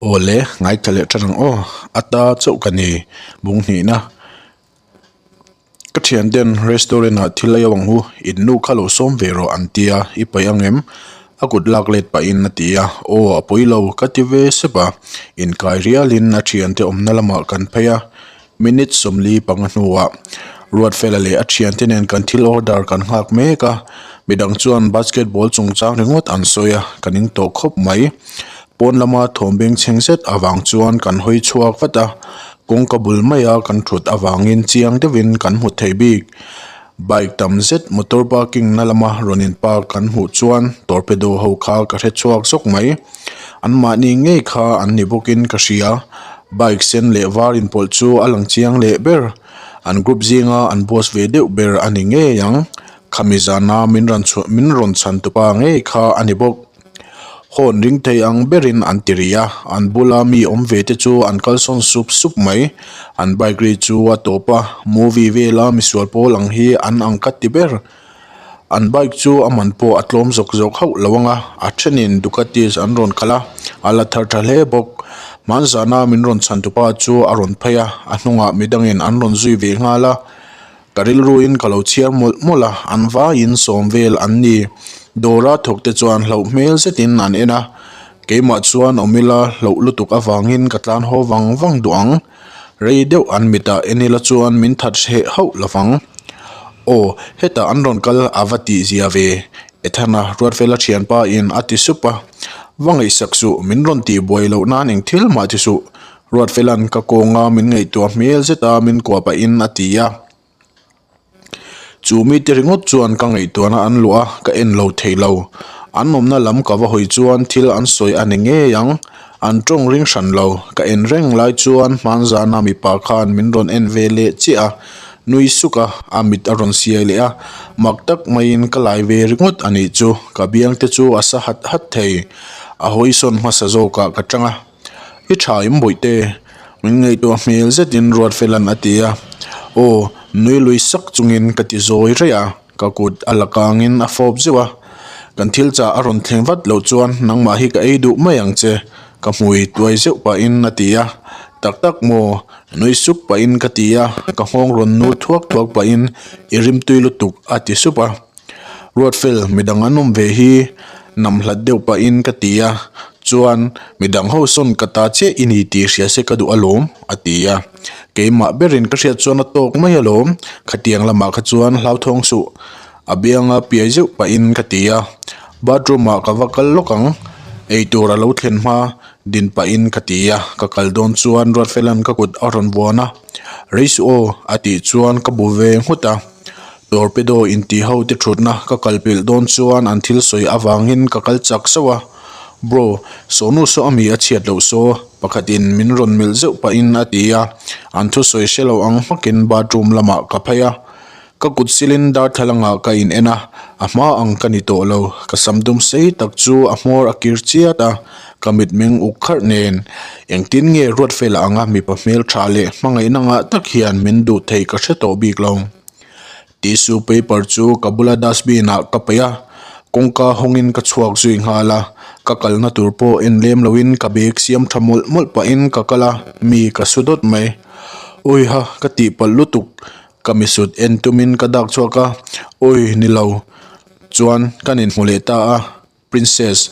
Awle, ngaithla leh tha ang aw, a ta chauh ka ni bung hnihna. Ka thian ten restaurant ah thil ei ang u, in nu kha lo sawm ve rawh an tia, i paih ang em? A kut lak let pahin a ti a, aw a pawi lo ka ti ve sep a, inkai rialin a thiante awmna lamah kan phei a, Minute 45 hnuah Ruatfela leh a thiante nen kan thil order kan nghak mek a, midang chuan basketball chungchang ringawt an sawi a, ka ning tawh khawp mai. Pawn lama thawm bengchheng zet avang chuan kan hawi chhuak vat a, kawngka bul maia kan thut avangin chiang deuhin kan hmu thei bik. Bike tam zet motor parking na lama rawn in park kan hmuh chuan torpedo ho kha ka hre chhuak zawk mai. Anmahni ngei kha an ni bawkin ka hria. Bike sen leh var inpawlh chu a lang chiang leh ber. An group zinga an boss ve deuh ber a ni ngei ang. Khami zana min rawn chhuah min rawn chhan tupa ngei kha a ni bawk. Horn ring thei ang berin an ti rih a, an bula mi awm ve te chu an kalsawn sup sup mai. An bike ri chu a tawp a, movie vela misual pawl ang hi an ang ka ti ber. An bike chu a man pawh a tlawm zawk zawk hauh lo ang a, a thenin Ducatis an rawn khalh a, a la thar tha hle bawk. Hmanzana min rawn chhan tupa chu a rawn phei a, a hnungah midangin an rawn zui ve nghal a. Ka rilruin ka lo chhiar mawlh mawlh a, an vaiin sawm vel an ni. Dawra thawk te chuan hlauh hmel zetin an en a, keimah chuan awm ila hlauh lutuk avangin ka tlan haw vang vang duh ang. Rei deuh an mitah en ila chuan min that hreh hauh lo vang. Aw, hetah an rawn kal a va tih zia ve, Ethana Ruatfela thianpa in a ti sup a. Va ngaihsak suh, min rawn tih buai loh nan eng thil mah ti suh, Ruatfela'n ka kawnga min ngaihtuah hmel zeta min kuah pahin a ti a. Chu mite ringawt chuan ka ngaihtuahna an luah a, ka en lo thei lo. An awmna lam ka va hawi chuan thil an sawi a ni ngei ang. An tawng ring hran lo. Ka en reng lai chuan hmanzana mipa khan min rawn en ve leh chiah a, nui suk a, a mit a rawn siai leh a. Mak tak maiin ka lai ve ringawt a nih chu, ka biang te chu a sa hat hat thei. A hawisawn hmasa zawkah ka tang a. I tha im bawihte, min ngaihtuah hmel zetin Ruatfela'n a ti a. Aw, nui lui sak chungin ka ti zawi raih a, ka kut a la kangin a fawp zeuh a. Kan thil chah a rawn thleng vat loh chuan nangmah hi ka ei duh mai ang che, ka hmui tuai zeuh pahin a ti a. Tak tak maw? Nui sup pahin ka ti a, ka nghawng rawn nul thuak thuak pahin i rimtui lutuk a ti sup a. Ruatfel, midang an awm ve hi nam hlat deuh pahin ka ti a, chuan midang ho sawn ka ta chiah i ni tih hria se ka duh alawm a ti a, keimah berin ka hriat chuan a tawk mai alawm, khatiang lamah kha chuan hlauthawng suh a bianga piai zeuh pahin ka ti a, bathroom ah ka va kal lawk ang, eitur a lo thlen hma din pahin ka ti a, ka kal dawn chuan Ruatfela'n ka kut a rawn vuan a, Rei suh aw a tih chuan ka bu ve nghut a. Torpedo intih ho te thutna ka kal pelh dawn chuan an thil sawi avangin ka kal chak sauh a, Bro, sawhnu saw a mi a chhiat loh saw, pakhatin min rawn melh zeuh pahin a ti a, an thusawi hre lo ang hmakin bathroom lamah ka phei a, ka kut silin darthlalangah ka in en a, a hma ang ka ni tawh lo, ka sam dum sei tak chu a hmawr a kir chiat a, ka mitmeng uk kharh nen engtin nge Ruatfela anga mipa hmeltha leh hmangaihna ngah tak hian min duh theih ka hre tawh bik lo. Tissue paper chu ka bula dustbin ah ka paih a, kawngka hawngin ka chhuak zui nghal a, ka kalna tur pawh en lem loin ka bag siam tha mawlh mawlh pahin ka kal a, mi ka su dawt mai. Awiha ka tihpalh lutuk, ka misut en tumin ka dak chhuak a, awi ni lo chuan kan inhmu leh ta a. Princess,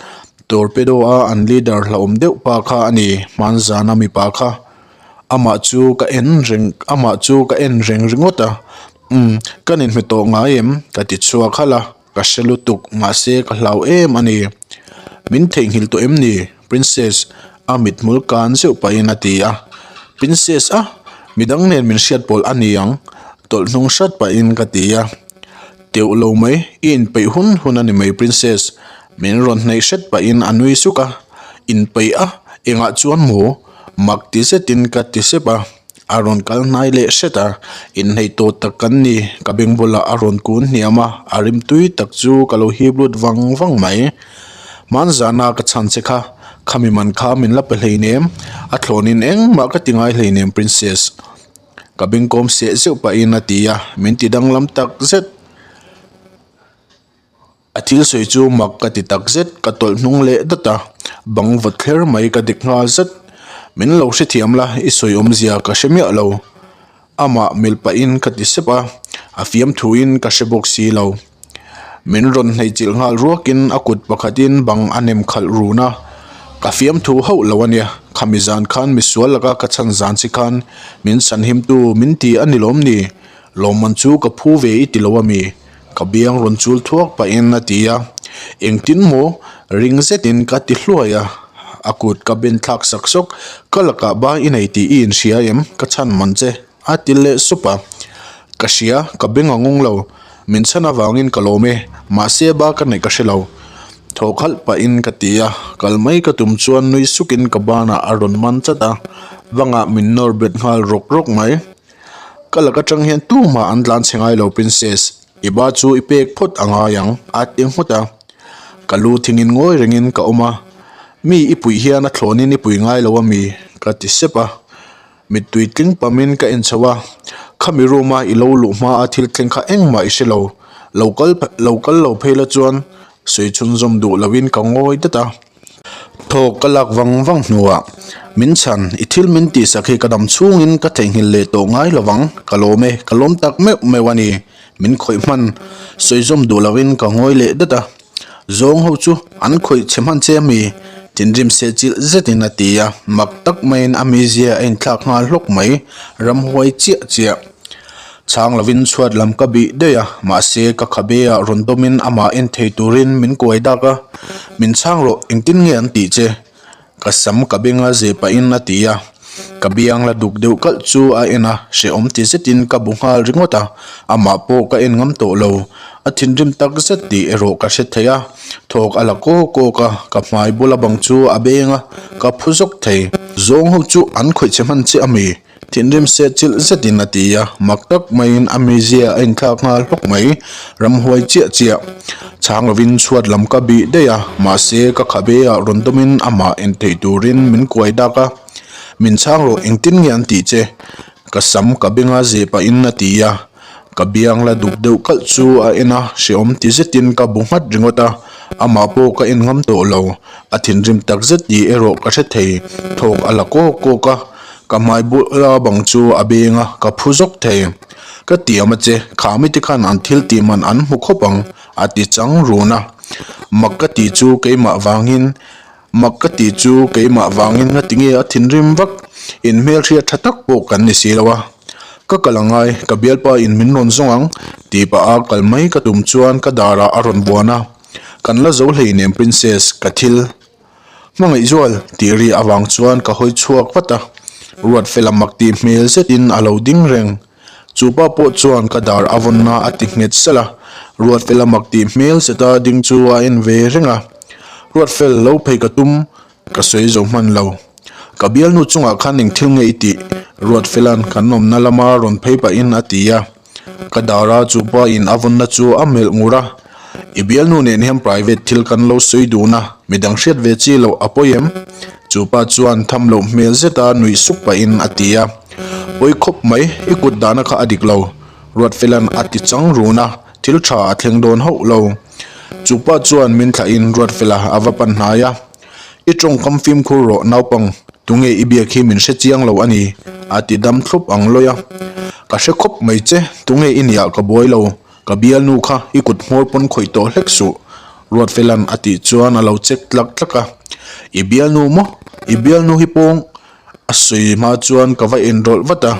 Torpedo a an leader hlauhawm deuh pa kha a ni, hmanzana mipa kha. Amah chu ka en reng, amah chu ka en reng ringawt a. Umm, kan inhmu tawh ngai em? Ka ti chhuak halh a, ka hre lutuk, mahse ka hlau em a ni. Min theihnghilh tawh em ni? Princess, a mithmul kan zeuh pahin a ti a. Princess a, midang nen min hriat pawlh a ni ang, tawlh hnung hrat pahin ka ti a. Teuh lo mai, i inpeih hun hun a ni mai Princess, min rawn hnaih hret pahin a nui suk a, inpeih a, engah chuan maw? Mak ti zetin ka ti sep a, a rawn kal hnai leh hret a, inhneih tawh tak kan ni, ka beng bulah a rawn kun hniam a, a rim tui tak chu ka lo hip lut vang vang mai. Hmanzana ka chhan che kha, khami man kha min la pe hleinem, a thlawnin engmah ka ti ngai hleinem Princess. Ka bengkawm seh zeuh pahin a ti a, min ti danglam tak zet. A thil sawi chu mak ka ti takzet, ka tawlh hnung leh dat a, bang vawt thler mai ka dik nghal zet. Min lo hrethiam la, i sawi awmzia ka hre miah lo. Amah milh pahin ka ti sep a, a fiamthuin ka hre bawk si lo. Min rawn hnaihchilh nghal ruakin a kut pakhatin bang a nem khalh run a, ka fiamthu hauh lo a nia, khami zan khan misual laka ka chhan zan chi khan min chhanhimtu min ti a ni lawm ni? Lawmman chu ka phu ve i ti lo a mi? Ka biang rawn chul thuak pahin a ti a, engtin maw ring zetin ka ti hluai a, a kut ka ben thlak sak sawk, ka lakah ba i nei tih i inhria em? Ka chhan man che a ti leh sup a, ka hria ka beng a ngawng lo, min chhan avangin ka lawm e, mahse ba ka neih ka hre lo, thaw khalh pahin ka ti a, kal mai ka tum chuan nui sukin ka banah a rawn man chat a, bangah min nawr bet nghal rawk rawk mai. Ka lak atang hian tumah an tlan chhe ngai lo Princess, i ba chu i pek phawt a ngai ang a ti nghut a. Ka lu thingin ngawi rengin ka awm a, Mi i puih hian a thlawnin i pui ngai lo a mi? ka ti sep a. Mittui tling pamin ka en chho a, Khami room a i lo luh hma a thil thleng kha engmah i hre lo, lo kal lo kal lo phei la chuan sawi chhunzawm duh loin ka ngawi dat a. Thawk ka lak vang vang hnuah, Min chhan, i thil min tihsak hi ka dam chhungin ka theihnghilh leh tawh ngai lo vang, ka lawm e, ka lawm tak meuh meuh a ni, min khawih hman, sawi zawm duh loin ka ngawi leh dat a. Zawng ho chu an khawih chhe hman che ami? Thinrim seh chilh zetin a ti a, mak tak maiin a mizia a inthlak nghal hlawk mai, ramhuai chiah chiah. Chhang lovin chhuat lam ka bih daih a, mahse ka khabe ah rawn dawmin amah en thei turin min kuai dak a, Min chhang rawh, engtin nge an tih che? Ka sam ka benga zeh pahin a ti a, ka biang la duk deuh kalh chu a en a, hrehawm ti zetin ka bu nghal ringawt a, amah pawh ka en ngam tawh lo, a thinrim tak zet tih erawh ka hre thei a, thawk a la kawk kawk a, ka hmai bula bang chu a beng a, ka phu zawk thei. Zawng ho chu an khawih che hman che ami? Thinrim seh chilh zetin a ti a, mak tak maiin a mizia a inthlak nghal hlawk mai. Ramhuai chiah chiah chhang lovin chhuat lam ka bih daih a, mahse ka khabe ah rawn dawmin amah en theih turin min kuai dak a, Min chhang rawh engtin nge an tih che? Ka sam ka benga zeh pahin a ti a, ka biang la duk deuh kalh chu a en a, hrehawm ti zetin ka bu nghat ringawt a, amah pawh ka en ngam tawh lo, a thinrim tak zet tih erawh ka hre thei, thawk a la kawk kawk a. Ka hmai bula bang chu a beng a, ka phu zawk thei. Ka tiam a che, kha mite khan an thil tih man an hmu khawp ang, a ti chang run a. Mak ka tih chu keimah vangin, mak ka tih chu keimah vangin nga tinge a thinrim vak, inhmelhriat tha tak pawh kan ni si lo a. Ka kal angai, ka bialpa in min rawn zawng ang, tih pah a kal mai ka tum chuan ka darah a rawn buan a. Kan la zo hleinem princess, ka thil. Hmangaihzual tih ri avang chuan ka hawi chhuak vat a, Ruatfela mak tih hmel zetin a lo ding reng. Chu pa pawh chuan ka dar a vawnna a ti nghet salh a, Ruatfela mak tih hmel zeta ding chu a en ve reng a. Ruatfel, lo phei ka tum, ka sawi zo hman lo. Ka bialnu chungah khan eng thil nge i tih? Ruatfela'n kan awmna lama rawn phei pahin a ti a. Ka dara chu pa in a vawnna chu a melh ngur a, I bialnu nen hian private thil kan lo sawi dun a, midang hriat ve chi loh a pawi em? Chu pa chuan tham loh hmel zeta nuih suk pahin a ti a, Pawi khawp mai, i kut dahna kha a dik lo, Ruatfela'n a ti chang run a, thil tha a thleng dawn hauh lo. Chu pa chuan min thlahin Ruatfela a va pan hnai a, I tawngkam fimkhur rawh naupang, tunge i biak hi min hre chiang lo a ni, a ti dam thlup ang lawi a. Ka hre khawp mai che, tunge i nia ka buai lo, ka bialnu kha i kut hmawr pawn khawih tawh hlek suh, Ruatfela'n a tih chuan a lo chek tlak tlak a. I bialnu maw? I bialnu hi pawng a sawi hma chuan ka va enrawlh vat a,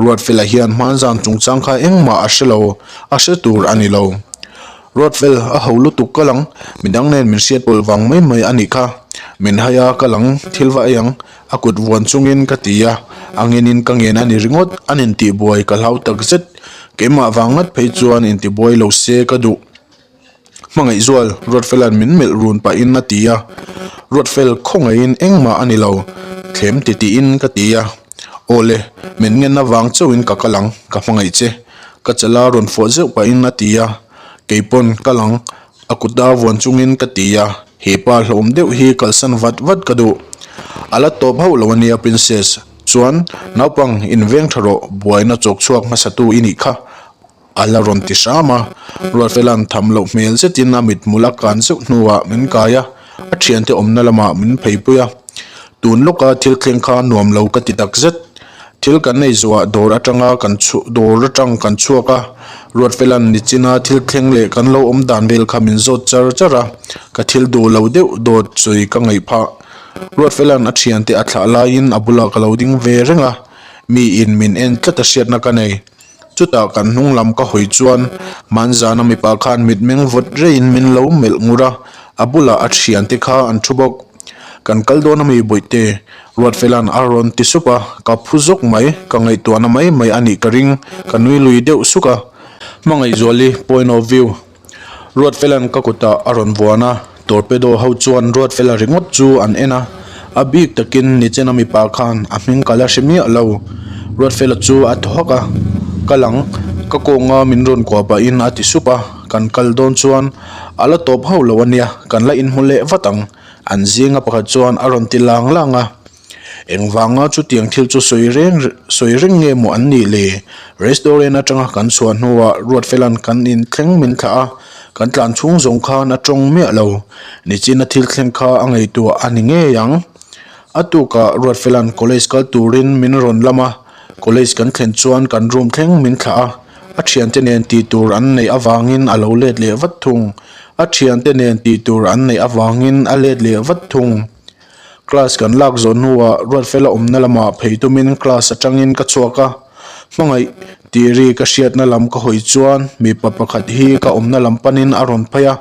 Ruatfela hian hmanzan chungchang kha engmah a hre lo, a hre tur a ni lo. Ruatfel, a ho lutuk ka lang, midang nen min hriat pawlh vang mai mai a nih kha. Min hai a, ka lang, thil va ei ang, a kut vuan chungin ka ti a, a ngenin ka ngen a ni ringawt, an intihbuai ka hlau takzet, keimah vang ngat phei chuan intibuai lo se ka duh. Hmangaihzual, Ruatfela'n min melh run pahin a ti a. Ruatfel khawngaihin engmah a ni lo, thlem ti tiin ka ti a. Aw le, min ngen avang chauhin ka kal ang, ka hmangaih che. Ka chala rawn fawh zeuh pahin a ti a. Keipawn kal ang, a kuta vuan chungin ka ti a. He pa hlawm deuh hi kalsan vat vat ka duh. A la tawp hauh lo a nia Princess. Chuan, naupang, inveng tha rawh, buaina chawk chhuak hmasatu i nih kha. A la rawn ti hram a, Ruatfela'n tham loh hmel zetin a mithmul a kan zeuh hnuah min kai a, a thiante awmna lamah min pheipui a. Tun lawka thil thleng kha nuam lo ka ti tak zet. Thil kan nei zuah dawr atanga kan chhuah dawr atang kan chhuak a, Ruatfela'n nichina thil thleng leh kan lo awm dan vel kha min zawt char char a, ka thil duh lo deuh dawt sawi ka ngaih phah. Ruatfela'n a thiante a thlah laiin a bulah ka lo ding ve reng a, miin min en tlat a hriatna ka nei. Chutah kan hnung lam ka hawi chuan Manzana mipa khan mitmeng vawt reiin min lo melh ngur a, a bulah a thiante kha an thu bawk. Kan kal dawn ami Bawihte? Ruatfela'n a rawn ti sup a, ka phu zawk mai, ka ngaihtuahna mai mai a nih ka ring, ka nui lui deuh suk a. Hmangaihzuali point of view. Ruatfela'n ka kutah a rawn vuan a, torpedo ho chuan Ruatfela ringawt chu an en a, a bik takin Nichena mipa khan a hming ka la hre miah lo. Ruatfela chu a thaw hak a, Kal ang, ka kawnga min rawn kuah pahin a ti sup a, kan kal dawn chuan a la tawp hauh lo a nia, kan la inhmu leh vat ang, an zinga pakhat chuan a rawn ti lang lang a. Engvanga chutiang thil chu sawi reng sawi reng nge maw an nih le? Restaurant atanga kan chhuah hnuah Ruatfela'n kan inthleng min thlah a, kan tlan chhung zawng khan a tawng miah lo. Nichina thil thleng kha a ngaihtuah a ni ngei ang. A tukah Ruatfela'n college kal turin min rawn lam a, college kan thlen chuan kan room thleng min thlah a, a thiante nen tih tur an neih avangin a lo let leh vat thung. A thiante nen tih tur an neih avangin a let leh vat thung. Class kan lak zawh hnuah Ruatfela awmna lamah phei tumin class atangin ka chhuak a, hmangaih tih ri ka hriatna lam ka hawi chuan mipa pakhat hi ka awmna lam panin a rawn phei a,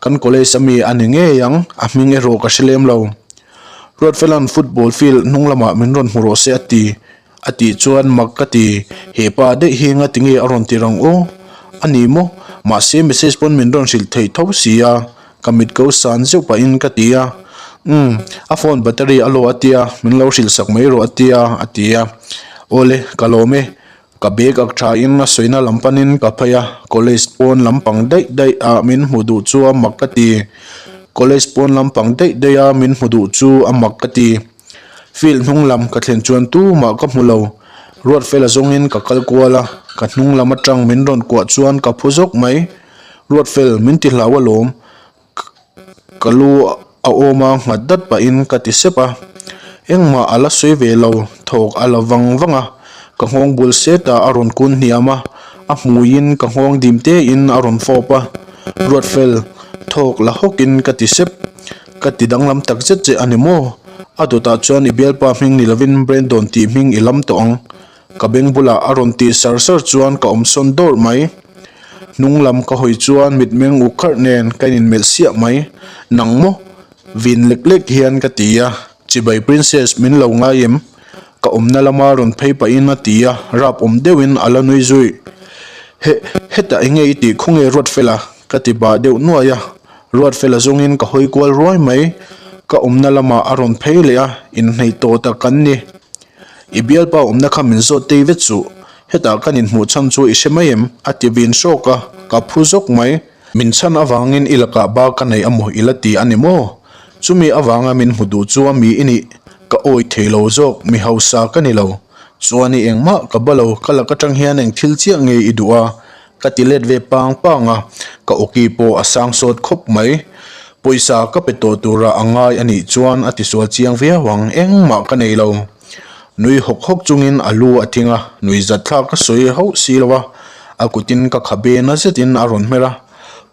kan college ami a ni ngei ang, a hming erawh ka hre lem lo. Ruatfela'n football field hnung lamah min rawn hmu rawh se a ti. A tih chuan mak ka ti, he pa daih hi ngati nge a rawn ti rang aw? A ni maw? Mahse message pawn min rawn hrilh theih tho si a, ka mit ko san zeuh pahin ka ti a. Umm, a phone battery a low a tia, min lo hrilh sak mai rawh a tia, a ti a. Awle, ka lawm e. Ka bag ak tha in a sawina lam panin ka phei a, college pawn lampang daih daih ah min hmu duh chu a mak ka ti. College pawn lampang daih daih a min hmu duh chu a mak ka ti. Field hnung lam ka thlen chuan tumah ka hmu lo. Ruatfela zawngin ka kal kual a, ka hnung lam atang min rawn kuah chuan ka phu zawk mai. Ruatfel, min ti hlau alawm. Ka lu a awm a, nghat dat pahin ka ti sep a. Engmah a la sawi ve lo, thawk a la vang vang a. Ka nghawng bul set ah a rawn kun hniam a, a hmuiin ka nghawng dim tein a rawn fawp a. Ruatfel, thawk la hawkin ka ti sep. Ka ti danglam tak zet che a ni maw? A dawtah chuan i bialpa hming ni lovin Brandon tih hming i lam tawh ang. Ka beng bulah a rawn tih sar sar chuan ka awm sawn dawrh mai. Hnung lam ka hawi chuan mitmeng uk kharh nen ka inmelh siah mai. Nang maw? Vin lek lek hian ka ti a. Chibai Princess min lo ngai em? Ka awmna lama rawn phei pahin a ti a, rap awm deuhin a la nui zui. He, hetah enge i tih khawnge Ruatfela? Ka ti bah deuh nuai a. Ruatfela zawngin ka hawi kual ruai mai. Ka awmna lamah a rawn phei leh a, inhneih tawh tak kan ni. I bialpa awmna kha min zawt tei vet suh. Hetah kan inhmuh chhan chu i hre mai em? A ti vin hrawk a, ka phu zawk mai. Min chhan avangin i lakah ba ka nei amaw i la ti a ni maw? Chumi avanga min hmu duh chu a mi i nih. Ka awi thei lo zawk, mi hausa ka ni lo. Chuan i engmah ka ba lo, ka lak atang hian eng thil chiah nge i duh a? Ka ti let ve pang pang a, ka awki pawh a sang sawt khawp mai. Pawisa ka pe tawh tura a ngai a nih chuan a tisual chiang viau ang, engmah ka nei lo. Nui hawk hawk chungin a lu a thing a, nui zat thlak ka sawi hauh si lo a, a kutin ka khabe na zetin a rawn hmer a,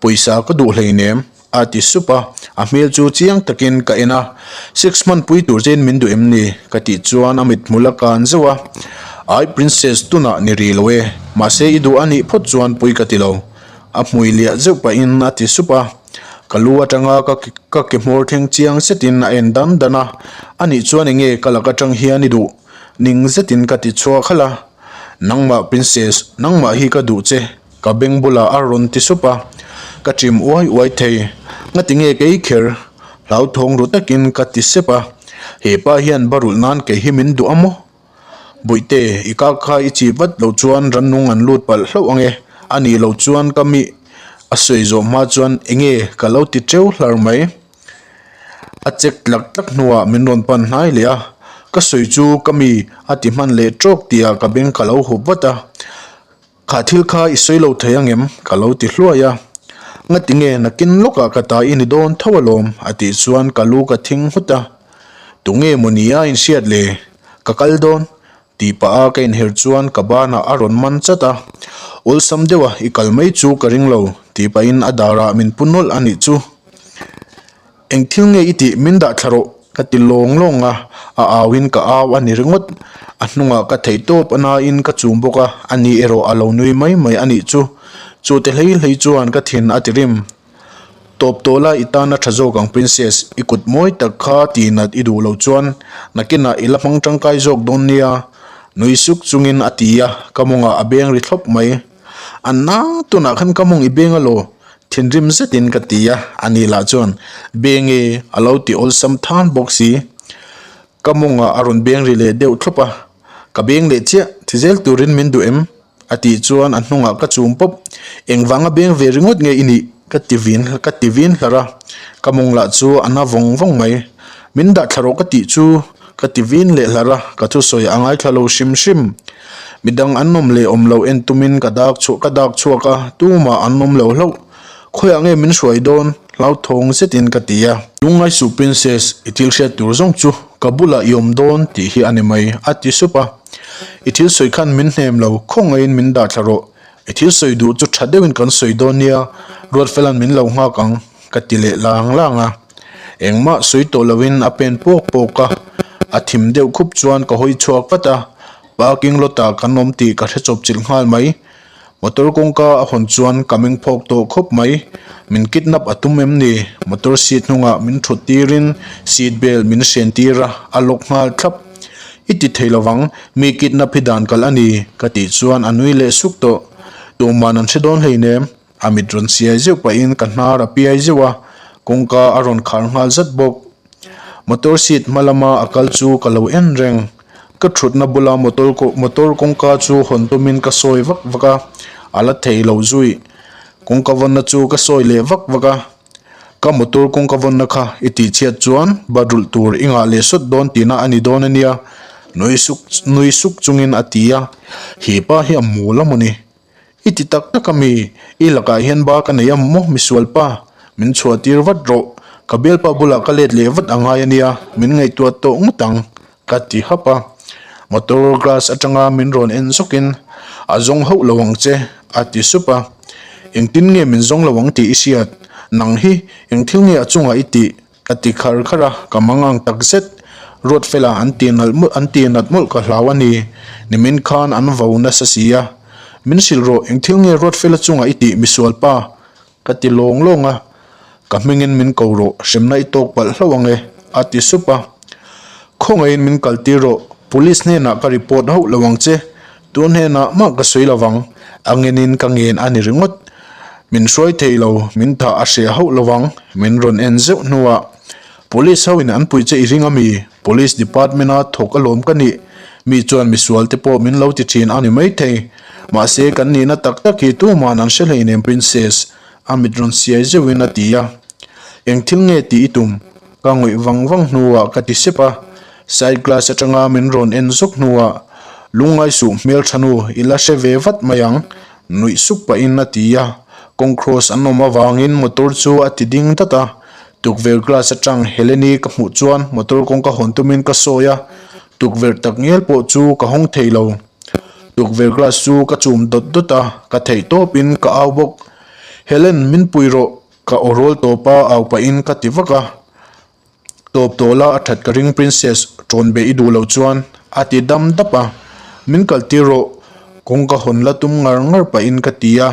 Pawisa ka duh hleinem. A ti sup a, a hmel chu chiang takin ka en a. Sex hmanpui tur chein min duh em ni? Ka tih chuan a mithmul a kan zeuh a. Ai princess tunah ni rih lo e, mahse i duh a nih phawt chuan pui ka ti lo. A hmui liah zeuh pahin a ti sup a. Ka lu atanga ka ka ke hmawr thleng chiang zetin a en dan dan a. Anih chuan enge ka lak atang hian i duh? Ning zetin ka ti chhuak halh a. Nangmah princess, nangmah hi ka duh che. Ka beng bulah a rawn ti sup a, ka chim uai uai thei. Ngati nge kei kher? Hlauthawng ru takin ka ti sep a. He pa hian ba rulh nan kei hi min duh a maw? Bawihte, i kak kha i chip vat loh chuan rannung an lut palh hlauh ang e. A nih loh chuan ka mi a sawi zawh hma chuan enge ka lo ti teuh hlar mai. A chek tlak tlak hnuah min rawn pan hnai leh a, ka sawi chu ka mi a ti hman leh tawk tihah ka beng ka lo hup vat a. Kha thil kha i sawi lo thei angem? Ka lo ti hluai a. Ngati nge nakin lawkah ka ta i ni dawn tho alawm a tih chuan ka lu ka thing nghut a. Tunge maw ni a inhriat le? Ka kal dawn tih pah a ka inher chuan ka banah a rawn man chat a. Awlsam deuha i kal mai chu ka ring lo tih pahin a darah min pu nawlh a nih chu. Eng thil nge i tih min dah thla rawh ka ti lawng lawng a, a au in ka au a ni ringawt. A hnungah ka theih tawp a nain ka chum bawk a, a ni erawh a lo nui mai mai a nih chu. Chu te hlei hlei chuan ka thin a ti rim. Tawp tawh la i tan a tha zawk ang princess, i kut mawi tak kha tih nat i duh loh chuan nakinah i la hmang tangkai zawk dawn nia nui suk chungin a ti a, ka mawngah a beng ri thlawp mai. A na tunah khan ka mawng i beng alaw? Thinrim zetin ka ti a, ani lah chuan beng e a lo ti awlsam than bawk si. Ka mawngah a rawn beng ri leh deuh thlawp a, ka beng leh chiah, thi zel turin min duh em? A tih chuan a hnungah ka chum pawp, Engvanga beng ve ringawt nge i nih? ka ti vin ka ti vin hlarh a, ka mawng lah chu a na vawng vawng mai. Min dah thla rawh ka tih chu ka ti vin leh hlarh a, ka thusawi a ngaithla lo hrim hrim. Midang an awm leh awm lo en tumin ka dak chhuah ka dak chhuak a, tumah an awm lo hlauh. Khawiah nge min hruai dawn? Hlauthawng zetin ka ti a. Lungngai suh Princess, i thil hriat tur zawng chu ka bulah i awm dawn tih hi a ni mai, a ti sup a. I thil sawi khan min hnem lo, khawngaihin min dah thla rawh. I thil sawi duh chu tha deuhin kan sawi dawn nia, Ruatfela'n min lo nghak ang, ka ti leh lang lang a. Engmah sawi tawh loin a pen pawk pawk a, a thim deuh khup chuan ka hawi chhuak vat a, parking lot ah kan awm tih ka hre chawp chilh nghal mai. Motor kawngka a hawn chuan ka meng phawk tawh khawp mai. Min kidnap a tum em ni? Motor seat hnungah min thut tirin seat belt min hren tir a, a lock nghal thlap. I ti thei lovang, mi kidnap hi dan kalh a ni, ka tih chuan a nui leh suk tawh. Tuman an hre dawn hleinem, a mit rawn siai zeuh pahin ka hnar a piai zeuh a, kawngka a rawn khar nghal zat bawk. Motor seat hma lama a kal chu ka lo en reng. Ka thutna bula motor motor kawngka chu hawn tumin ka sawi vak vak a, a la thei lo zui. Kawngka vawnna chu ka sawi leh vak vak a, ka motor kawngka vawnna kha i tih chhiat chuan bat rulh tur i ngah leh sawt dawn tihna a ni dawn a nia, nui suk nui suk chungin a ti a, hepa hi a mawl a mawni. I ti tak tak a mi, i lakah hian ba ka nei a maw misual pa, min chhuah tir vat rawh, ka bialpa bulah ka let leh vat a ngai a nia, min ngaihtuah tawh ngawt ang, ka ti hap a. Motor glass atanga min rawn en zawkin, A zawng hauh lo ang che, a ti sup a. Engtin nge min zawng lo ang tih i hriat? Nang hi eng thil nge a chungah i tih? Ka ti khar khar a, ka mang ang tak zet. Ruatfela an ti nalh mawlh an ti nat mawlh ka hlau a ni. Nimin khan an vo nasa si a. Min hrilh rawh, eng thil nge Ruatfela chungah i tih misual pa? Ka ti lawng lawng a. Ka hmingin min ko rawh, hremna i tawk palh hlauh ang e, a ti sup a. Khawngaihin min kal tir rawh, police hnenah ka report hauh lo ang che. Tun hnenah mah ka sawi lo vang, a ngenin ka ngen a ni ringawt. Min hruai thei lo, min thah a hria hauh lo vang, min rawn en zeuh hnuah, Police ho in an puih che i ring a mi? Police department a thawk alawm ka nih. Mi chuan misual te pawh min lo ti thin a ni maithei. Mahse kan nihna tak tak hi tuman an hre hleinem Princess, a mit rawn siai zeuhin a ti a. Eng thil nge tih i tum? Ka ngawih vang vang hnuah ka ti sep a, side glass atanga min rawn en zawk hnuah, Lungngai suh hmeltha nu, i la hre ve vat mai ang, nuih suk pahin a ti a. Kawng cross an awm avangin motor chu a ti ding dat a, tukverh glass atang Heleni ka hmuh chuan motor kawngka hawn tumin ka sawi a, tukverh tak ngial pawh chu ka hawng thei lo. Tukverh glass chu ka chum dawt dawt a, ka theih tawpin ka au bawk. Helen, min pui rawh, Ka aw rawl tawp a, au pahin ka ti vak a. Tawp tawh la a that ka ring princess, tawn beh i duh loh chuan a ti dam dap a. Min kal tir rawh, kawng ka hawn la tum ngar ngar pahin ka ti a.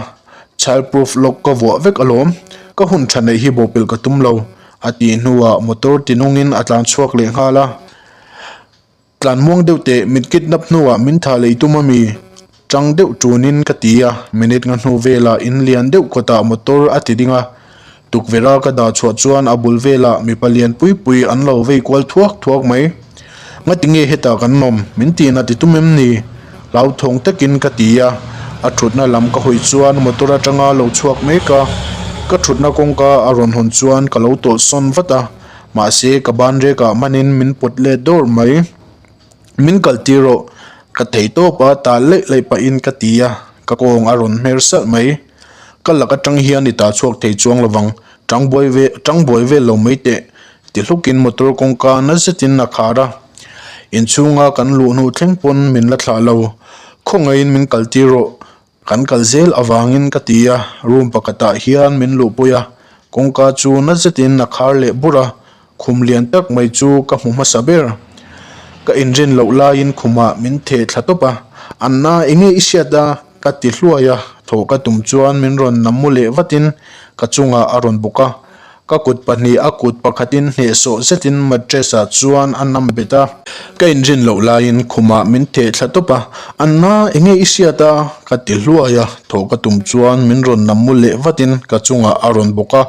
Child proof lock ka vuah vek alawm, ka hun tha neih hi bawhpelh ka tum lo, a tih hnuah motor tinungin a tlan chhuak leh nghal a. Tlan muang deuh teh, mit kidnap hnuah min tha lei tum ami? Tang deuh tunin ka ti a, minute nga hnu velah in lian deuh kawtah motor a ti ding a, tukverh a ka dah chhuah chuan a bul velah mipa lian pui pui an lo vei kual thuak thuak mai. Ngati nge hetah kan awm? Min tihna ti tum em ni? Hlauthawng takin ka ti a, a thutna lam ka hawi chuan motor atanga lo chhuak mek a, ka thutna kawngka a rawn hawn chuan ka lo tawlh sawn vat a. Mahse ka ban rekah hmanin min pawt let dawr mai. Min kal tir rawh, ka thei tawp a, tal laih laih pahin ka ti a. Ka kawng a rawn hmer salh mai. Ka lak atang hian i ta chhuak thei chuang lovang, tang buai ve tang buai vel lo mai teh, ti hlukin motor kawngka na zetin a khar a. Inchhunga kan luh hnu thleng pawn min la thlah lo. Khawngaihin min kal tir rawh, Kan kal zel avangin ka ti a, room pakhatah hian min luhpui a, kawngka chu na zetin a khar leh bur a, khum lian tak mai chu ka hmu hmasa ber. Ka inrin loh laiin khumah min theh thla tawp a, Anna enge i hriat a? ka ti hluai a, thawh ka tum chuan min rawn nam mu leh vatin ka chungah a rawn bawk a, Ka kut pahnih a kut pakhatin hnehsawh zetin mattress ah chuan a nam bet a. Ka inrin loh laiin khumah min theh thla tawp a, Anna, enge i hriat a? ka ti hluai a, thawh ka tum chuan min rawn nam mu leh vatin ka chungah a rawn bawk a.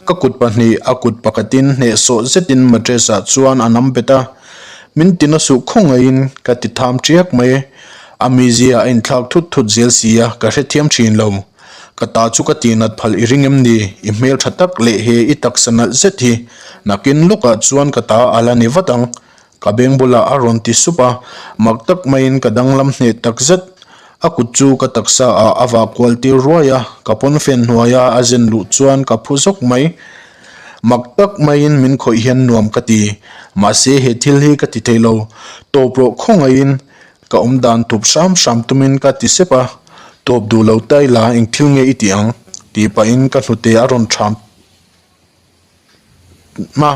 Ka kut pahnih a kut pakhatin hnehsawh zetin mattress ah chuan a nam bet a. Min ti na suh khawngaihin ka ti tham tiak mai. A mizia a inthlak thut thut zel si a, ka hrethiam thin lo. Ka ta chu ka tihnat phal i ring em ni? I hmel tha tak leh he i taksa nalh zet hi. Nakin lawkah chuan ka ta a la ni vat ang. Ka beng bulah a rawn ti sup a, mak tak maiin ka danglam hneh tak zet. A kut chu ka taksa ah a vah kual tir ruai a, ka pawnfen hnuaia a zen luh chuan ka phu zawk mai. Mak tak maiin min khawih hian nuam ka ti. Mahse he thil hi ka ti thei lo. Tawp rawh khawngaihin Ka awm dan thup hram hram tumin ka ti sep a, tawp duh lo ta ila eng thil nge i tih ang? tih pahin ka hnute a rawn ṭham a,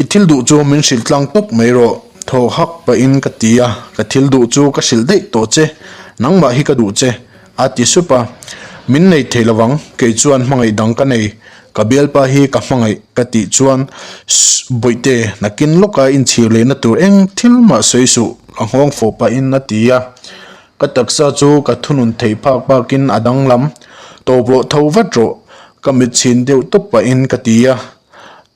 I thil duh chu min hrilh tlang tawp mai rawh, thaw hak pahin ka ti a, ka thil duh chu ka hrilh daih tawh che, nangmah hi ka duh che, a ti sup a, min nei thei lo ang, kei chuan hmangaih dang ka nei, ka bialpa hi ka hmangaih ka tih chuan Shh Bawihte, nakin lawka inchhir lehna tur eng thil mah sawi suh, ka nghawng fawh pahin a ti a, ka taksa chu ka thunun thei phak bakin a danglam, tawp rawh tho vat rawh, ka mit chhin deuh tawp pahin ka ti a,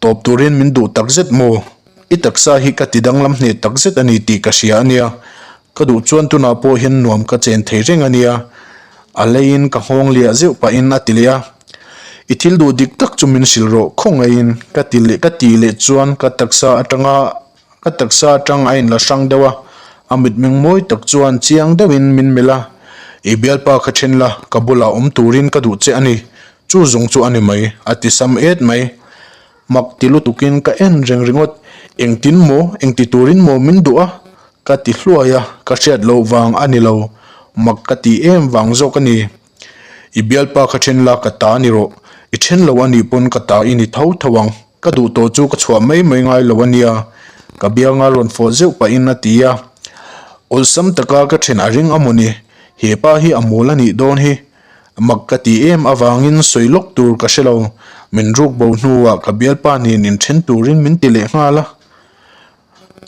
tawp turin min duh takzet maw? I taksa hi ka ti danglam hneh takzet a ni tih ka hria a nia, Ka duh chuan tunah pawh hian nuam ka chen thei reng a nia, a leiin ka nghawng liah zeuh pahin a ti leh a. I thil duh dik tak chu min hrilh rawh khawngaihin ka ti leh ka tih leh chuan ka taksa atanga ka taksa atang a inla hrang deuh a, a mitmeng mawi tak chuan chiang deuhin min melh a, I bialpa kha then la, ka bulah awm turin ka duh che a ni, chu zawng chu a ni mai, a ti sam et mai. Mak ti lutukin ka en reng ringawt, engtin maw, engti turin maw min duh a? Ka ti hluai a, ka hriat loh vang a ni lo, mak ka ti em vang zawk a ni. I bialpa kha then la ka ta ni rawh, i then lo a nih pawn ka ta i ni tho tho ang, ka duh tawh chu ka chhuah mai mai ngai lo a nia, ka bianga rawn fawh zeuh pahin a ti a. Awlsam taka ka then a ring a mawni, he pa hi a mawl a nih dawn hi. Mak ka ti em avangin sawi lawk tur ka hre lo, min ruk bo hnuah ka bialpa nen inthen turin min ti leh nghal a.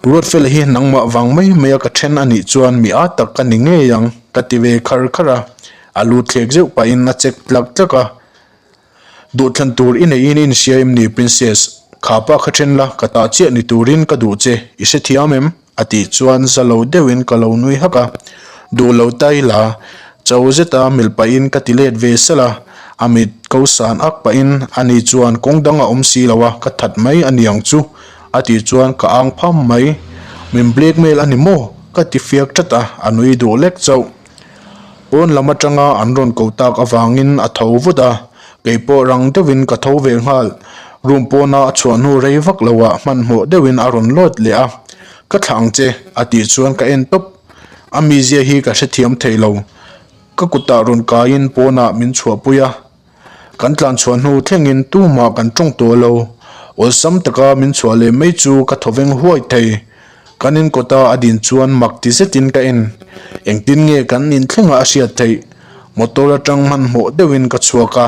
Ruatfela hi nangmah vang mai mai a ka then a nih chuan mi a tak ka ni ngei ang ka ti ve khar khar a, a lu thlek zeuh pahin a chek tlak tlak a. Duhthlan tur i neihin i inhria em ni Princess? Kha pa kha then la, ka tah chiah ni turin ka duh che, i hrethiam em? A tih chuan za lo deuhin ka lo nui hak a, duh lo ta ila, cho zeta mil pahin ka ti let ve salh a, a mit ko san ak pahin ani chuan kawng dang a awm si lo a, ka that mai a niang chu a tih chuan ka ang pham mai, min blackmail a ni maw? Ka ti fiak tat a, a nui duh lek chauh. Pawn lam atanga an rawn ko tak avangin a tho vut a, kei pawh rang deuhin ka tho ve nghal. Room pawna a chhuah hnu rei vak loah hmanhmawh deuhin a rawn lawt leh a, Ka thlah ang che a tih chuan ka en tawp. A mizia hi ka hrethiam thei lo. Ka kutah rawn kaiin pawnah min chhuahpui a. Kan tlan chhuah hnu thlengin tumah kan tawng tawh lo. Awlsam taka min chhuah leh mai chu ka thawveng huai thei. Kan in kawta a din chuan mak ti zetin ka en. Engtin nge kan inthlengah a hriat theih? Motor atang hmanhmawh deuhin ka chhuak a.